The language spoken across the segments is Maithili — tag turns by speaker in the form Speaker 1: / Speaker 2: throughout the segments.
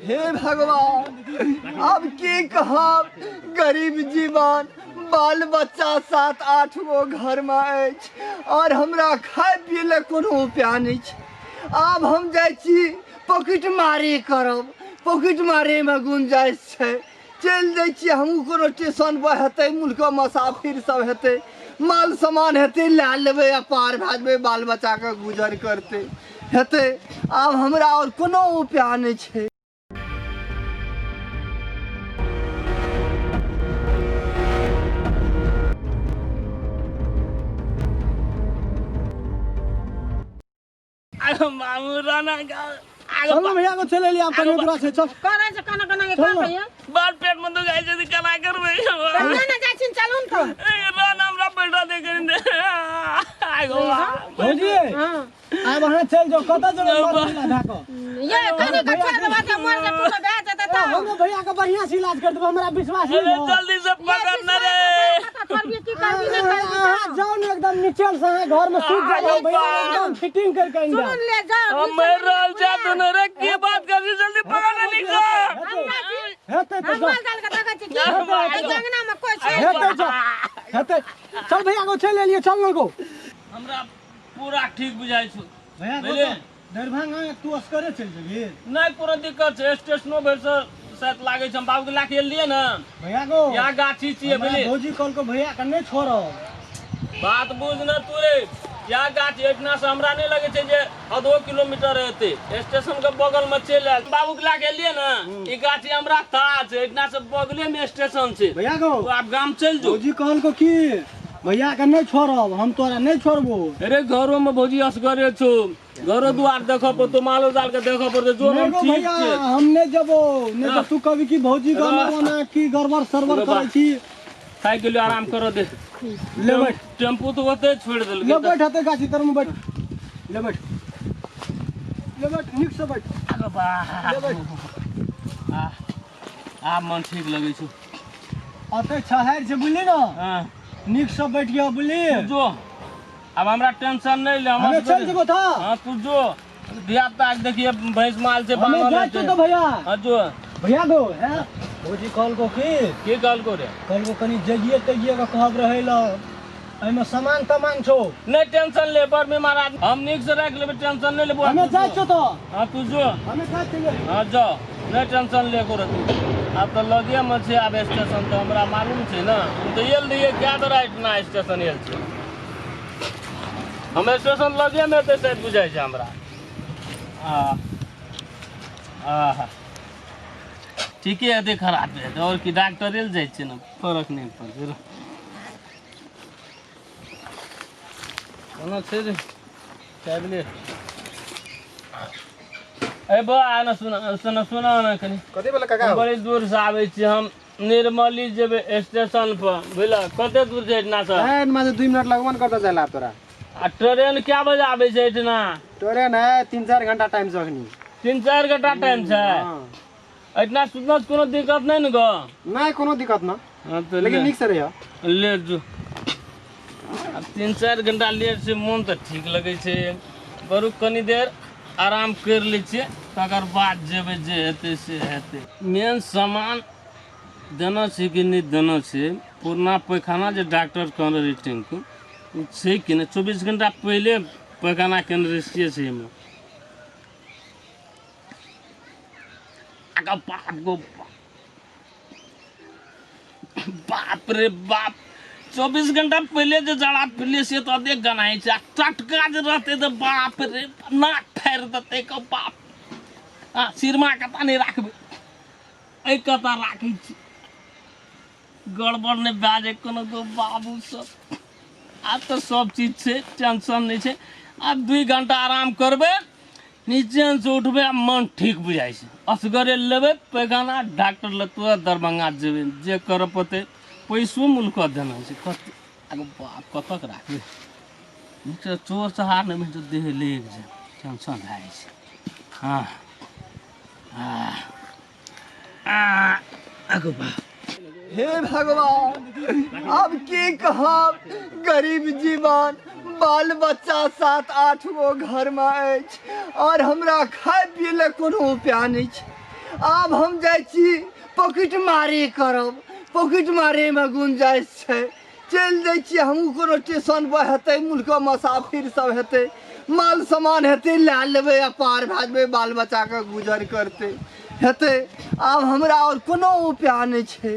Speaker 1: हे भगवान, आब की कहब, गरीब जीवन, बाल बच्चा 7-8 गो घर में अछि और हमरा खाय पिए ले कोनो उपाय नहीं छै। आब हम जाइ छी पॉकेट मारी करब, पॉकेट मारे में गुंजाइश छै। चलि दै छियै हमहूँ कोनो स्टेशन पर हेतै, मुल्क मुसाफिर सब हेतै, माल सामान हेतै, लए लेबै आ पार भए जेबै, बाल बच्चाके गुजर करतै हेतै। आब हमरा आओर कोनो उपाय नहि छै।
Speaker 2: मामू राना
Speaker 3: चल ना भैया को चले लिया, आप कने पूरा से चल।
Speaker 4: करे छै कना कना के
Speaker 3: चल ना।
Speaker 4: कहियो
Speaker 2: बाल पेट में दुखाइ छै, केना करबै?
Speaker 4: कना ना जाइ छिन, चलू न तो।
Speaker 2: ए, राना हमरा बैठा दे करिन दे। आगो
Speaker 3: भौजी।
Speaker 4: हां।
Speaker 3: आब अहाँ चल जाओ, कतऽ जेबै मर मिला भए कऽ?
Speaker 4: ये कने के छोड़ देबा त मर जे तू भए जेतै त।
Speaker 3: हमरो भैया के बढ़िया से इलाज कर देबो, हमरा विश्वास नहीं
Speaker 2: अरे
Speaker 3: है।
Speaker 2: जल्दी से पकड़ न रे।
Speaker 4: करबी की करबी नहीं करबी?
Speaker 3: अहाँ जाओ ने एकदम नीचे से अहाँ घर में सुत जाओ भैया, एकदम फिटिंग करके आइन
Speaker 4: सुन
Speaker 3: जाओ।
Speaker 4: ले जाओ।
Speaker 2: हम मर रहल छै तू न रे, की बात कर छी? जल्दी पकड़ ने निकल।
Speaker 3: हेतै तऽ
Speaker 4: हम
Speaker 3: जाओ।
Speaker 4: माल जाल के देखै छी की एहि अंगना में कोई छै?
Speaker 3: हेतै जाओ, हेतै। चल भैया को चल एलियै, चल ने गो।
Speaker 2: हमरा पूरा ठीक बुझाइ छौ
Speaker 3: भैया को।
Speaker 2: बुझलियै?
Speaker 3: दरभंगा तू असगरे चलि जेबही?
Speaker 2: नहि, कोनो दिक्कत छै, स्टेशनो भरि से शायद लागै छै। हम बाबू के लए के एलियै ने।
Speaker 3: भैया गो,
Speaker 2: यहाँ गाछी छियै।
Speaker 3: हमरा
Speaker 2: बुझलियै?
Speaker 3: भौजी कहलको भैया के नहि छोड़ब।
Speaker 2: बात बुझ न तू रे, यहाँ गाछ एहिठिना से हमरा नहि लगै छै जे आधो किलोमीटर हेतै। स्टेशन के बगल में चलि आयल, बाबू के लए के एलियै ने। ई गाछी हमरा था छै, एहिठिना से बगले में स्टेशन छै।
Speaker 3: भैया गो,
Speaker 2: तू आब गाम चलि जो।
Speaker 3: भौजी कहलको कि भैया के नहि छोड़ब, हम तोरा नहि छोड़बो।
Speaker 2: अरे घरो में भौजी असगरे छौ, घरो दुआर देखऽ पड़तौ, मालो जाल के देखऽ पड़तौ। जो
Speaker 3: नहि
Speaker 2: हम
Speaker 3: गो
Speaker 2: ठीक
Speaker 3: भैया,
Speaker 2: छै।
Speaker 3: हम नहि जेबो, नहि तऽ तू कभी कि भौजी के
Speaker 2: रह।
Speaker 3: ओना की गड़बड़ सड़बड़
Speaker 2: रे
Speaker 3: करै छी।
Speaker 2: थाकि गेलियो, आराम करऽ दे।
Speaker 3: ले बैठ।
Speaker 2: टेम्पू तऽ ओतै छोड़ि
Speaker 3: ले
Speaker 2: देलकै।
Speaker 3: बैठ, हेतै गाछी तर में बैठ। ले बैठ, ले बैठ, नीक से बैठ। ले बैठ।
Speaker 2: आब मन ठीक लगै छौ।
Speaker 3: अते छहरि छै, बुझली ने?
Speaker 2: हँ।
Speaker 3: नीक से बैठ गया, बुझली?
Speaker 2: जो, आब हमरा टेंशन नहीं ले।
Speaker 3: हमे चल जेबो था।
Speaker 2: हाँ, तू जो, धिया पुता के देखिए, भैंस माल छै
Speaker 3: हमे
Speaker 2: बान्हल
Speaker 3: जाइ
Speaker 2: हेतै।
Speaker 3: छियौ तऽ भैया।
Speaker 2: हाँ, जो।
Speaker 3: भैया गो, है भौजी कहलको की?
Speaker 2: की कहलको रे?
Speaker 3: कहलको कनि जगिए तगिए के कहब रहै ल, एहिमे सामान तामान छौ।
Speaker 2: नहीं टेंशन ले, बड़ बीमार आदमी, हम नीक से राखि लेबै, टेंशन नहीं लेबो।
Speaker 3: हमे जाइ छियौ तऽ।
Speaker 2: हाँ, तू जो।
Speaker 3: हमे जाइ छियौ।
Speaker 2: हाँ, जो, नहीं टेंशन ले को तू। आब तऽ लगे में छै आब स्टेशन, तऽ हमरा मालूम छै ने, हम तऽ एल रहियै कए बेर एहिठिना स्टेशन एल छै हम। स्टेशन लगे में हेतै शायद, बुझाइ छै हमरा। आ आहा, ठीके हेतै, खराब हेतै आओर की? डॉक्टरे लग जाइ छै ने, फरक नहि पड़तै रे। कोना छै रे टैबलेट? ए बौआ, आ ने, सुन सुन सुन ने कनि।
Speaker 5: कथी बोले काका?
Speaker 2: हम बड़ी दूर से आबै छी, हम निर्मली जेबै स्टेशन पर, बुझल? कते दूर छै एहिठिना से?
Speaker 5: ए माने 2 मिनट लगबन करता जाला तोरा।
Speaker 2: आ ट्रेन कए बजे आबै छै एहिठिना?
Speaker 5: ट्रेन है 3-4 घंटा टाइम से अखनी।
Speaker 2: 3-4 घंटा टाइम छै?
Speaker 5: हाँ।
Speaker 2: एहिठिना सुतला से कोनो दिक्कत नहि ने गो?
Speaker 5: नहीं, कोनो दिक्कत ना।
Speaker 2: हाँ, तऽ
Speaker 5: लेकिन
Speaker 2: ले।
Speaker 5: नीक से रहियो।
Speaker 2: ले जो। आब 3-4 घंटा लेट छै, मोन तऽ ठीक लगै छै। बरू कनी देर आराम करि लै छियै, तकर बाद जेबै, जे हेतै से हेतै। मेन सामान देना छै कि नहि देना छै? पुरना पैखाना जे डॉक्टर कहने रहै टिंकू, ओ छै कि नहि? 24 घंटा पहिले पैखाना केने रहै से छै एहिमे। आगा बाप गो बाप, बाप रे बाप, 24 घंटा पहिले जे जरा पीले से तऽ देख गनाइ छै, आ टटका जे रहतै तऽ बाप रे नाक फाड़ि देतै क बाप। आ सिरमा कतऽ नहि राखबै? एहि कतऽ राखै छी, गड़बड़ नहि भए जाय कोनो गो। बाबू सब, आब तऽ सब चीज छै, टेंशन नहि छै। आब 2 घंटा आराम करबै, निचेनसँ उठबै आ मन ठीक बुझाइ छै। असगरे लेबै पैखाना, डॉक्टर लग तुरंत दरभंगा जेबै, जे करऽ पड़तै। पैसो मुल्क देना छै कते। आगू बाप, कतऽ राखबै नीकसँ? चोर चहार नहि भेटत, देह लागि जाय, टेंशन भए जाइ छै। हँ, आगू बाप।
Speaker 1: हे भगवान, आब की कहब, गरीब जीवन, बाल बच्चा 7-8 गो घर में अछि और हमरा खाय पिए ले कोनो उपाय नहीं छै। आब हम जाइ छी पॉकेट मारे करब, पॉकेट मारेमे गुंजाइश छै। चलि दै छियै हमहूँ, कोनो स्टेशन पर हेतै, मुल्क मुसाफिर सब हेतै, माल सामान हेतै, लए लेबै आ पार भए जेबै, बाल बच्चाके गुजर करतै हेतै। आब हमरा आओर कोनो उपाय नहि छै।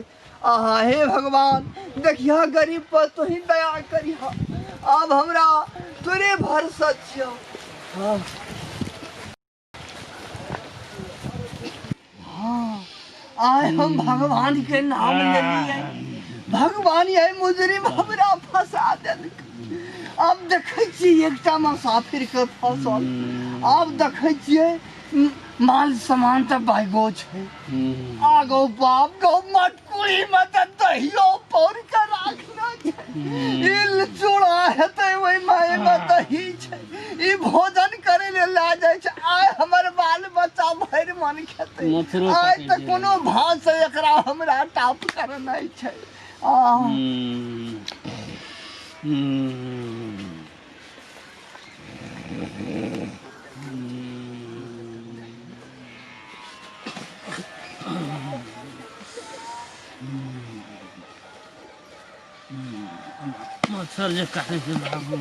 Speaker 1: आहा हे भगवान, देखिह गरीब पर तोही दया करिह, आब हमरा तोरे भरोसा छियौ। हाँ हाँ, आइ हम भगवान के नाम लेलियै, भगवान यही मुजरिम हमरा फंसा देलक। आब देखै छियै एकटा मुसाफिर के फसल, आब देखै छियै माल सामान तऽ बैगो छै। आगो बाप गो, मटकुरी में तऽ दहियो पौर के राखना छै। ई चूड़ा हेतै ओहिमे, एहिमे दही छै। ई भोजन करे ले लए जाइ छै, आइ हमर बाल बच्चा भरि मन खेतै।
Speaker 2: मच्छरो
Speaker 1: आइ
Speaker 2: काटै
Speaker 1: तऽ
Speaker 2: छै।
Speaker 1: कोनो भाव से एकरा हमरा टाप करनाइ छै। आ
Speaker 2: मच्छर जे काटै छै बाबू।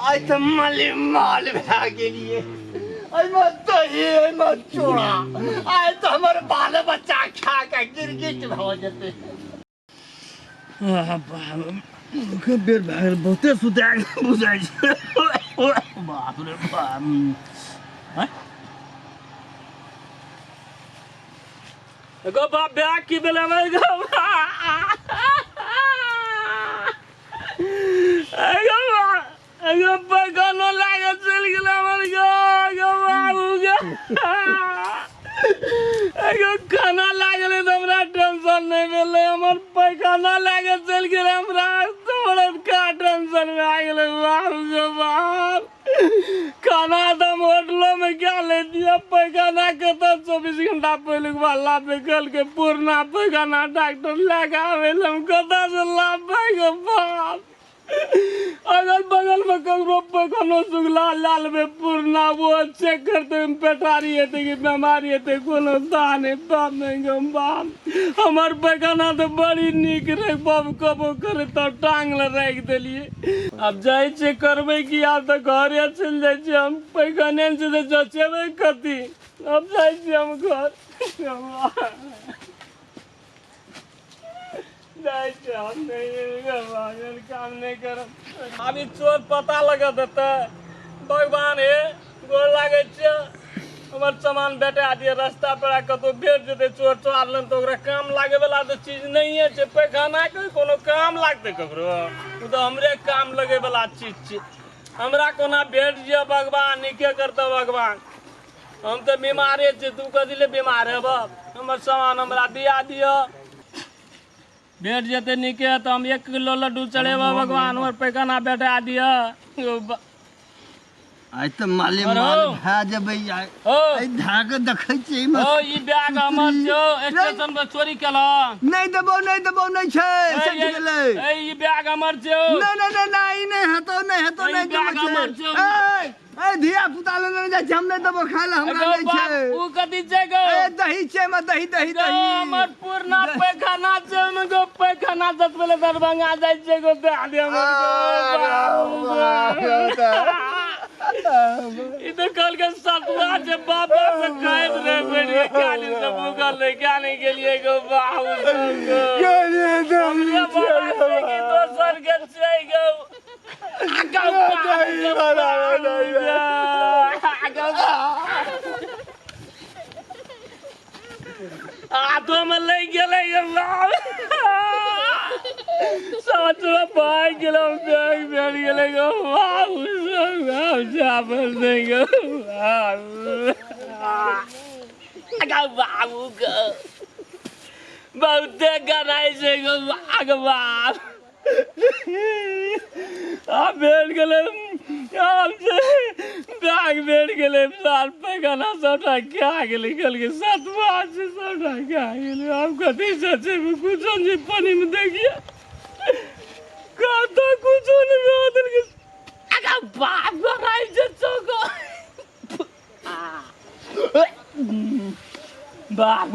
Speaker 1: आइ तऽ माले माल भए गेलियै। एहिमे दही, एहिमे चूड़ा, आइ तऽ हमर बाल बच्चा खा कऽ गिरगिट भऽ जेतै।
Speaker 2: बेर भए गेल, बहुते सुता बुझाइ छै। बाप रे बाप, गो बाप, बैग की भेलै हमर? गो गो पैखानो लागल चलि गेलै हमर। गो गो बाबू गो, एगो खाना लागलै तऽ हमरा टेंशन नहि भेलै, हमर पैखाना लागल चलि गेलै, हमरा का टेंशन भए गेलै। बाप गो बाप, खाना तऽ हम होटलोमे क्या लेतियै, पैखाना कतऽ? 24 घंटा पहिलुक बाला पे पुरना पैखाना डॉक्टर लए कऽ आबै लए हम कतऽसँ लाबबै गो बाप? अगल बगल में ककरो पैखानो सुगला लए लेबै पुरना, वो चेक करतै पेटारी हेतै कि बेमारी हेतै, कोनो दा नहि। बाप नहि गो बाप, हमर पैखाना तऽ बड़ी नीक रहै बाप, कबो करे तब टांग लए राखि देलियै। आब जाइ छियै करबै की, आब तऽ घरे चलि जाइ छियै हम, पैखाने छै तऽ जचेबै कथी? आब जाइ छियै हम घर, जाइ छियै हम, नहि काम नहि करब। आब ई चोर पता लगा देतै। भगवान हे, गोर लागै छियै, हमर सामान भेटा दिअ। रास्ता पर कतहु भेट जेतै चोर चोर लन तऽ ओकरा काम लागे वाला तऽ चीज नहिए छै। पैखानाके कोनो काम लागतै ककरो? ओ तऽ हमरे काम लगे वाला चीज छै। हमरा कोना भेट जिय भगवान, नीके करतऽ भगवान। हम तऽ बीमारे छी, तू कथी ले बीमार हेबऽ? हमर सामान हमरा दिया दिअ, भेट जेतै नीके तऽ हम 1 किलो लड्डू चढ़ेबऽ। भगवान, हमर पैखाना भेटा दिअ।
Speaker 1: आइ तऽ माले माल भए जेबै आइ।
Speaker 2: ओ
Speaker 1: एहि धए कऽ देखै छियै एहिमे।
Speaker 2: ओ ई बैग हमर छौ, स्टेशन पर चोरी केलह।
Speaker 1: नहि देबौ, नहि देबौ, नहि छै, सटि गेलै।
Speaker 2: ए ई बैग हमर छौ।
Speaker 1: नहि नहि नहि नहि, ई नहि हेतौ, नहि हेतौ,
Speaker 2: ई
Speaker 1: नहि देबौ
Speaker 2: बैग हमर
Speaker 1: छै।
Speaker 2: छौ।
Speaker 1: ए ए, धिया पुता लग नहि जाइ छै, हम नहि देबौ खाय लए, हमरा
Speaker 2: गौ
Speaker 1: नहि
Speaker 2: बाप,
Speaker 1: छै।
Speaker 2: उ कथी छै गौ?
Speaker 1: ए दही छै एहिमे, दही दही
Speaker 2: गौ
Speaker 1: दही।
Speaker 2: हमर पुरना पैखाना छै ओहिमे गौ, पैखाना जतबे ले दरभंगा जाइ छै गौ, दए दे हमर गौ, बाप गौ। ई तऽ कहलकै सतुआ छै, बाबा से कहैत रहे बैठ के, क्या दिन से भूखल रहे, क्या नहीं गेलियै गौ बाबू सब गौ। हमरे बाबा छै कि दोसर के छै गौ? गौ बाप। हाथोमे लागि गेलै गे बाप। साँचमे भागि गेलौ, बैग भेट गेलै गो बाबू, सब चावल नहि गो बाबू। गौ बाबू गो, बहुते गनाइ छै गो बाग बाप। आ भेट गेलै आब से बैग भेट गेलै, साल पैखाना सबटा खा गेलै, कहलकै सतुआ छै, सबटा खा गेलै। आब कथी सोचेबै? कुछो नहि। पानिमे देखिए कतऽ कुछो नहि भऽ देलकै। अगा बाप गनाइ छै चौको बाप।